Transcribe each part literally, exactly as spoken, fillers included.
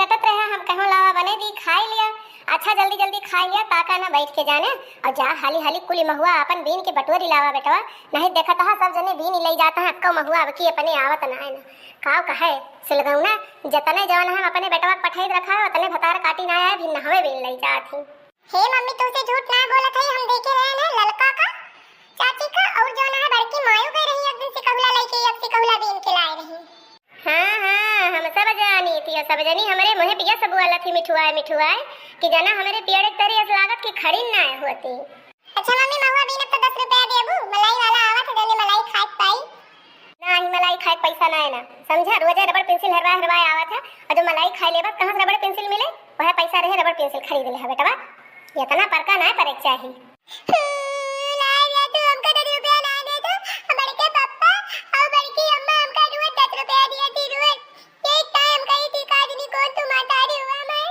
कटत रहे, हम कहूँ लावा बने दी, खाई लिया। अच्छा, जल्दी जल्दी खाई लिया, ताका ना बैठ के जाने। और जा हाली हाली कुली महुआ अपन बीन के बटोरी लावा बेटवा, नहीं देखत हा सब जने बीन लई जात हैं, अक्को महुआ अब की अपने आवत ना है ना। काव कहे सुलगौना, जतने जवन हम अपने बेटवा के पठाई रखा है, उतने भतार काटी ना आए, भी नहवे बीन लई जात ही। हे मम्मी, तुमसे झूठ ना बोलत हई, हम देखे रहे ना ललका का, चाची का, और जौन है बड़की मायू गई रही एक दिन सिकहुला लेके, एक सिकहुला बीन के लाए रही। हाँ, हाँ, हम सब जानी थी, सब जनी हमरे मुँहे पिया सब वाला थी मिठुआए, मिठुआए, कि जना हमरे पियड़े तरी अस लागत कि खड़ी ना होती। अच्छा मम्मी, महुआ बीनब तो दस रुपया देबू, मलाई वाला आवत है, जौने मलाई खाए के पाई। नाही, मलाई खाए के पैसा ना है ना, समझा? रोजे रबड़ पेंसिल हरवाए हरवाए आवत है, और जो मलाई खाए लेबा, कहाँ से रबड़ पेंसिल मिले? वह पैसा रहे, रबड़ पेंसिल खरीद ले है बेटवा। इतना परका ना परे के चाही। हम्म, ना रे, तू हमका दस रुपया ना दे तू, बड़के पप्पा और बड़की अम्मा हमका रोज दस रुपया दिया थी, रोज। एक टाइम कही थी, "काजनी कौन तू मातारी हुआ मैं?"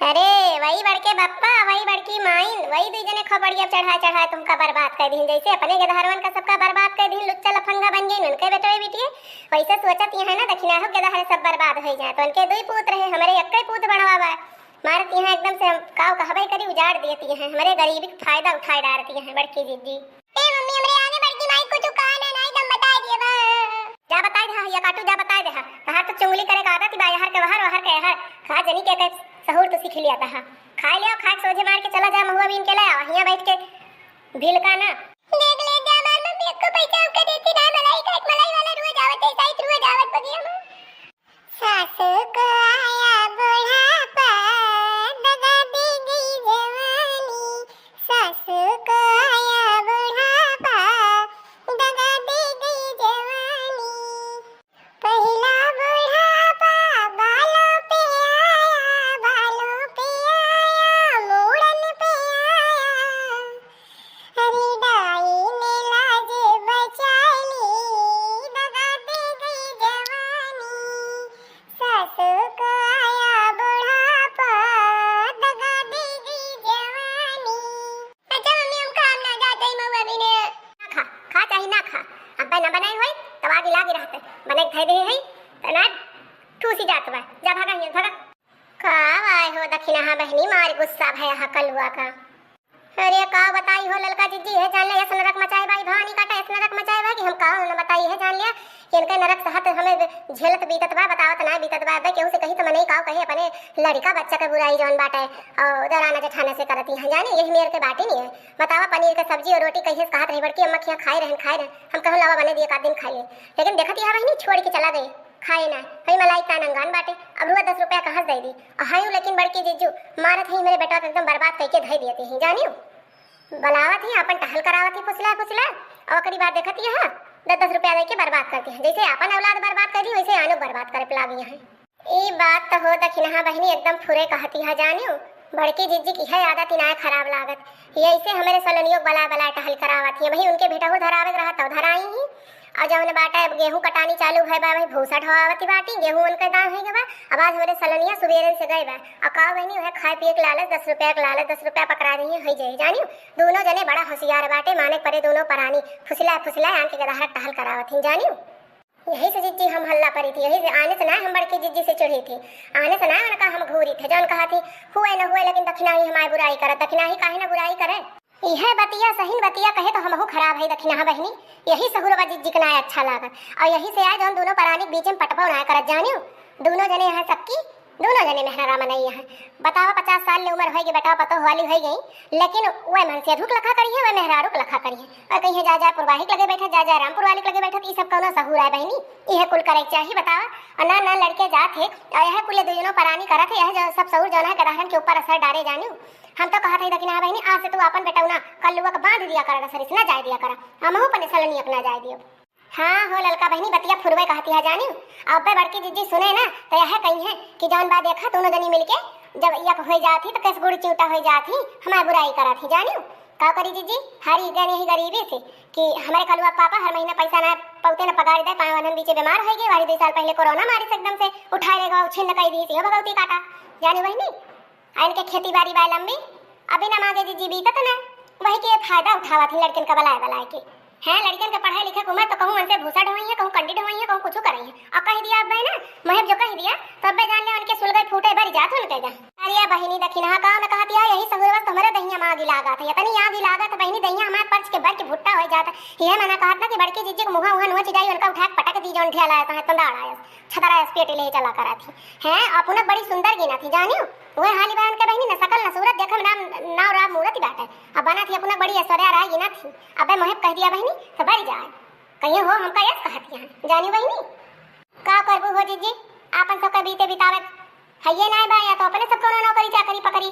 अरे, वही बड़के बप्पा, वही बड़की माइन, वही दुई जने खोपड़िया चढ़ाए चढ़ाए तुमका बर्बाद कर दीन। जैसे अपने गदहरवन का सबका बर्बाद कर दीन, लुच्चा लफंगा बन गईन उनके बेटवे बिटिये, वैसे सोचत यहाँ ना दखिना हो गदहर सब बर्बाद हो जाए। तो उनके दुई पूत रहे, हमरे एक्के पूत बनवा बा। मारत यहाँ एकदम से हम काव कहबे करी, उजाड़ दियत यहाँ, हमरे गरीबी के फायदा उठाए डारत यहाँ बड़की जिज्जी। ए मम्मी, हमरे आगे बड़की माई कुछ कहा ना, नहीं दम बता दिए बा। जा बताए दे, या काटू जा बताए दे, तहार तो चुंगली करे का आदत बा, यहाँ के वहाँ, वहाँ के यहाँ, खा जनी के, के सहूर तो सीख लिया तहा। खाए ले आओ, खाए के सोझे मार के चला जा, महुआ बीन के ले आओ, हियाँ बैठ के भिलका ना। देख ले जा, हमार मम्मी एको पैसा हमका देती ना, मलाई खाए, मलाई वाला रोज आवत है, साइत रोज आवत बगिया में। सासू को आया बुढ़ापा, दगा दे गई जवानी। सासू को आया बुढ़ापा, दगा दे गई जवानी। पहिला बुढ़ापा बालों पे आया, बालों पे आया, मूड़न पे आया। अरे डाइन लाज बचाई ली, दगा दे गई जवानी। सासू को आया बुढ़ापा, दगा दे गई जवानी। अच्छा मम्मी, हम काम ना जाते ही महुआ बीने। ना खा, खा चाहे ना खा, अब ना बनाए होई, तब आगे लागे रहते, बने धै दे है, त ना ठूसी जात बा, जा भागा हियाँ, भागा। का आए हो दखिनहा बहिनी, मार गुस्सा भया हा कलुआ का। अरे का बताई हो ललका जिज्जी, है जान ले, ऐसा नरक मचाए बाई भवानी काटा, ऐसा नरक मचाए बा कि हम का न बताई, है जान लिया कि इनके नरक सहत हमें झेलत बीतत बा, बतावत ना बीतत बा। अबे केहू से कही तो मनई काव कहे, अपने लड़का बच्चा के बुराई जौन बाटे और दराना जेठाना से करती हैं, जाने यही मेर के बाटी नहीं है। बतावा पनीर के सब्जी और रोटी कहिए से कहत रही बड़की अम्मा खिया खाए रहन, खाए रहन, हम कहूँ लावा बने दिए का दिन खाए, लेकिन देखत यह बहिनी छोड़ के चला गए। खाए ना, हई मलाई का नंगान बाटे, अब रुआ दस रुपया कहाँ से दे दी? आ हई लेकिन बड़की जिज्जू मारत ही मेरे बेटवा के एकदम बर्बाद करके धई दिए ही, जानियो। बलावत ही, अपन टहल करावत ही फुसला फुसला, और ओकरी बाद देखत ही हाँ, दस दस रुपया दे के बर्बाद करती हैं। जैसे अपन औलाद बर्बाद कर दी, वैसे आनो बर्बाद करे पे लागी हैं। ई बात तो हो दखिनहा बहिनी एकदम फुरे कहती है, जानियो। बड़की जिज्जी की है आदत इनाय खराब लागत। ये ऐसे हमारे सलोनियों के बलाय बलाय टहल करावत ही, वही उनके भेटहु धरावे के रहा तब धराई ही। और जौन बाटे अब गेहूं कटानी चालू भय बा, वही भूसा ढोआवत ही बाटी, गेहूं उनके दाम है बा। अब आज हमारे सलोनिया सुबेरन से गए बा, और का बहिनी वह खाए पिए के लालच, दस रुपया के लालच, दस रुपया पकड़ा रही है, जानियो। दोनों जने बड़ा होशियार बाटे, माने परे दोनों परानी फुसला फुसला आन के गदहरा टहल करावत ही, जानियो। यही से जिज्जी हम हल्ला परी थी, यही से आने से ना हम बड़की जिज्जी से चिढ़ी थी, आने से ना उनका हम घूरी थे, जौन कहा थी हुए न हुए, लेकिन दखिनाही हमारी बुराई करे, दखिनाही काहे ना बुराई करे। यह बतिया सही बतिया कहे तो हमहू खराब है दखिनहा बहिनी, यही सहुरवा जिज्जी के ना अच्छा लागत। और यही से आए जौन दोनों परानी के बीच में पटपो ना करत, जानियो। दोनों जने यहाँ सबकी, दोनों जने मेहरा मनई यहाँ। बतावा, पचास साल ले उम्र होई गई, बेटा पतोह वाली होई गई, लेकिन वह मन से अधुक लखा करी है, वह मेहरारू के लखा करी है। और कहीं जा जा पुरवाहिक लगे बैठत, जा जा रामपुर वाली के लगे बैठत, ई सब कौनो सहूर है बहिनी? यह कुल करे के चाही, बतावा। और ना ना लड़के जात है, और यह कुल दुजनो परानी करत है, यह जो सब सहूर जौन है गदहरन के ऊपर असर डारे, जानियो। हम तो कहत है दखिनहा बहिनी, आज से तू अपन बेटौना कल्लुआ के बांध दिया करा, सरिस ना जाए दिया करा, हमहू अपने सलनी अपना जाए दियो। हाँ हो ललका बहिनी, बतिया फुरवे कहती है जानी। अब्बे बड़की जिज्जी सुने ना तो यह कही है कि जौन बा देखा दोनों जनी मिलके जब यक हो जात ही तो कैसे गुड़ चिउटा हो जात ही, हमार बुराई करत ही जानी। का करी जिज्जी, हारी गए यही गरीबी से कि हमारे कलुआ पापा हर महीना पैसा ना पौते ना पगार दे, पाँव अनन बीचे बीमार हो गए, वारी दो साल पहले कोरोना मारी से एकदम से उठाए लेगा, छिन्न कई दी सी हो भगवती काटा जानी बहिनी। आ इनके खेती बाड़ी बा लंबी, अभी ना मांगे जिज्जी बीतत ना, वही के फायदा उठावत ही लड़कन का बलाए बलाए के। हैं, लड़कन के पढ़ाई लिखे के उम्र तो कहूँ उनसे भूसा ढोई है, कहूँ कंडी ढोई है, कहूँ कुछ करई है। अब कह दिया अब ना, महब जो कह दिया तो अब जान ले उनके सुलगई फूटे बहिनी दखिनहा का मैं कहत हिया, यही सहुरवा से तो हमरे दहिया में आगी लागत है, इतनी आगी लागत है बहिनी, दहिया हमार परच के बर के भुट्टा होइ जात है। ये मना कहत ना कि बड़की जिज्जी के मुँहा उहा नोच जाई, उनका उठा के पटक दी जौन ढेला है, तंदाड़ा है, छतरा है, पेटी ले चला करा थी। हैं, अपना बड़ी सुंदर गिना थी, जानियो? वह हाली बा उनके बहिनी, न सकल न सूरत, देखम राम, नाव राम मूरत ही बाटे। अब बना थी अपना बड़ी ऐश्वर्या राय गिना थी। अबे मोहे कह दिया बहिनी, तो बरी जाए। कहियो हो, हमका यस कहत हिया, जानियो बहिनी? का करबू हो जिज्जी, आपन सबके बीते बितावे हइये नाय बा, या तो अपने सब कौनो नौकरी चाकरी पकड़ी,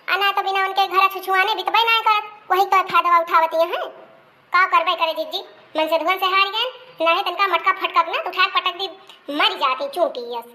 आ नाय तो बिना उनके घर छुछुआने बितबे नाय करत, वही तो फायदा उठावती हैं। का करबे करे जिज्जी, मन से धुन से हार गए, नाहीं तनका मटका फटका के ना उठा के पटक दी, मर जाती चूंटी यस।